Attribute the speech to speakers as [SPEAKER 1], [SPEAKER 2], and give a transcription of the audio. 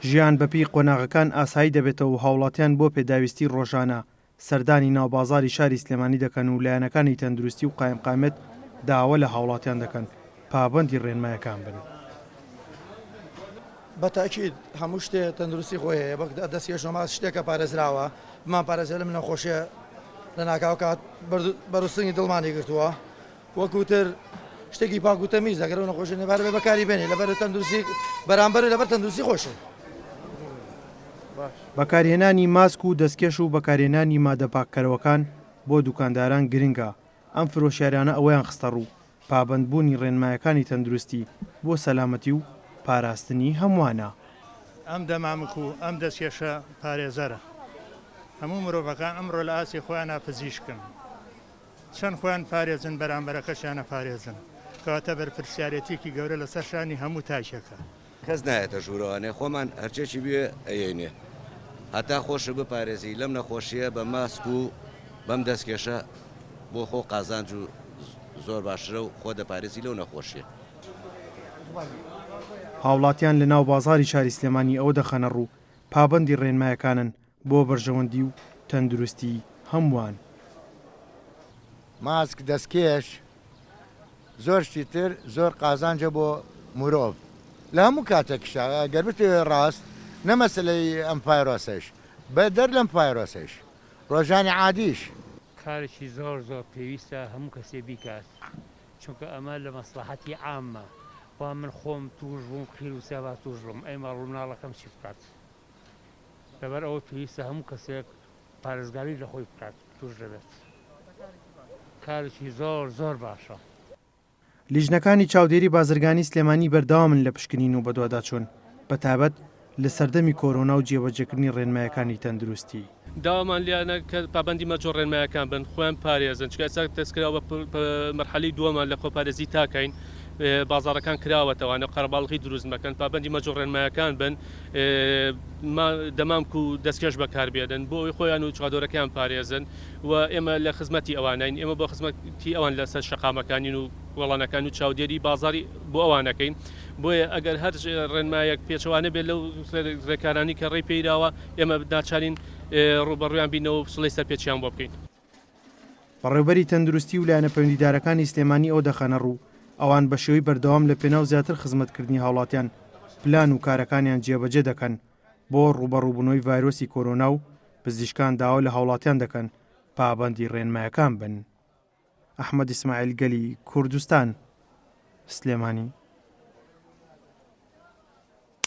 [SPEAKER 1] ژیان بەپێی قۆناغەکان ئاسایی دەبێتەوە و هاوڵاتیان بۆ پێداویستی ڕۆژانە سەردانی ناو بازاڕی شاری سلێمانی دەکەن و لایەنەکانی تەندروستی و قایمقامیەت داوا لە هاوڵاتیان دەکەن پابەندی ڕێنمایەکان بن.
[SPEAKER 2] بە تاکید هەموو شتێ تەندروستی خۆی هەیە وەک دەستکێش و ماسک شتێکە پارێزراوە بمان پارێزێ لەم نەخۆشیە لەناکاو کات بەروسنگی دڵمانی گرتووە وەکو تر شتێکی پاک و تەمیز ئەگەر ئەو نەخۆشی نەبارە بێ بەکاری بێنێ لەبەر تەندروستی بەرامبەر لەبەر تەندروستی خۆشی.
[SPEAKER 1] بەکارهێنانی ماسک و دەستکێش و بەکارهێنانی مادە پاککەرەوەکان بۆ دوکانداران گرنگە، ئەم فرۆشیارانە ئەوەیان خستەڕوو، پابەندبوونی ڕێنمایەکانی تەندروستی بۆ سەلامەتی و پاراستنی هەمووانە.
[SPEAKER 3] ئەم دەمامک و ئەم دەستکێشە پارێزەرە. هەموو مرۆڤەکان ئەمڕۆ لە ئاستی خۆیانا پزیشکن. چەند خۆیان پارێزن بەرامبەرەکەشیان ئەپارێزن. کەواتە بەرپرسیارێتیەکی گەورە لەسەر شانی هەموو تاکێکە.
[SPEAKER 4] کەس نایەتە ژوورەوانێ خۆمان هەرچێکی بوێ ئەیەینێ هەتا خۆشت بپارێزی لەم نەخۆشیە بە ماسک و بەم دەستکێشە بۆ خۆ قازانج و زۆر باشترە و خۆ دەپارێزی لەو نەخۆشیە.
[SPEAKER 1] هاوڵاتیان لە ناو بازاڕی شاری سلێمانی ئەوە دەخەنەڕوو، پابەندی ڕێنمایەکانن بۆ بەرژەوەندی و تەندروستی هەمووان.
[SPEAKER 5] ماسک، دەستکێش، زۆر شتی تر زۆر قازانجە بۆ مرۆڤ لە هەموو کاتێکیشا گەر بتەوێ ڕاست نە مەسەلەی ئەم فایرۆسەش بەدەر لەم فایرۆسەش ڕۆژانی عادیش.
[SPEAKER 6] کارێکی زۆر زۆر پێویستە هەموو کەسێ بیکات چونکە ئەمە لە مەسڵەحەتی عامە وا من خۆم توش بووم قیر و سێبا توش بم ئەی ماڵ و مناڵەکەم چی بکات لەبەر ئەوە پێویستە هەموو کەسێک پارێزگاری لە خۆی بکات توش دەبێت کارێکی زۆر زۆر باشە.
[SPEAKER 1] لیژنەکانی چاودێری بازرگانی سلێمانی بەردەوامن لە پشکنین و بەدواداچوون، بەتایبەت لە سەردەمی کۆرۆنا و جێبەجێکردنی ڕێنمایەکانی تەندروستی.
[SPEAKER 7] داوامان لێیانە کە پابەندی مەرج و ڕێنمایەکان بن، خۆیان بپارێزن، چونکە ئێستا دەستکراوە بە مەرحەلەی دووەمە لە خۆپارێزی تاکین، بازاڕەکان کراوەتەوانە قەرەباڵغی دروست مەکەن، پابەندی مەرج و ڕێنمایەکان بن، دەمامک و دەستکێش بەکاربێنن بۆ ئەوەی خۆیان و چوادۆرەکەیان بپارێزن و ئێمە لە خزمەتی ئەوانین، ئێمە بۆ خزمەتی ئەوان لەسەر شەقامەکانین و کۆڵانەکان و چاودێری بازاڕی بۆ ئەوان ئەکەین، بۆیە ئەگەر هەر ڕێنمایەک پێچەوانە بێت لەو ڕێکارانەی کە ڕێی پێیراوە ئێمە ناچارین ڕووبەڕوویان بینەوە و سڵی سەرپێچیان بۆ بکەین.
[SPEAKER 1] بەڕێوبەری تەندروستی و لایەنە پەیوەندیدارەکانی سلێمانی ئەوە دەخەنەڕوو، ئەوان بە شێوەی بەردەوام لە پێناو زیاتر خزمەتکردنی هاوڵاتیان پلان و کارەکانیان جێبەجێ دەکەن بۆ ڕووبەڕووبوونەوەی ڤایرۆسی کۆرۆنا و پزیشکان داوا لە هاوڵاتیان دەکەن پابەندی ڕێنمایەکان بن. ئەحمەد ئیسماعیل گەلی کوردستان، سلێمانی.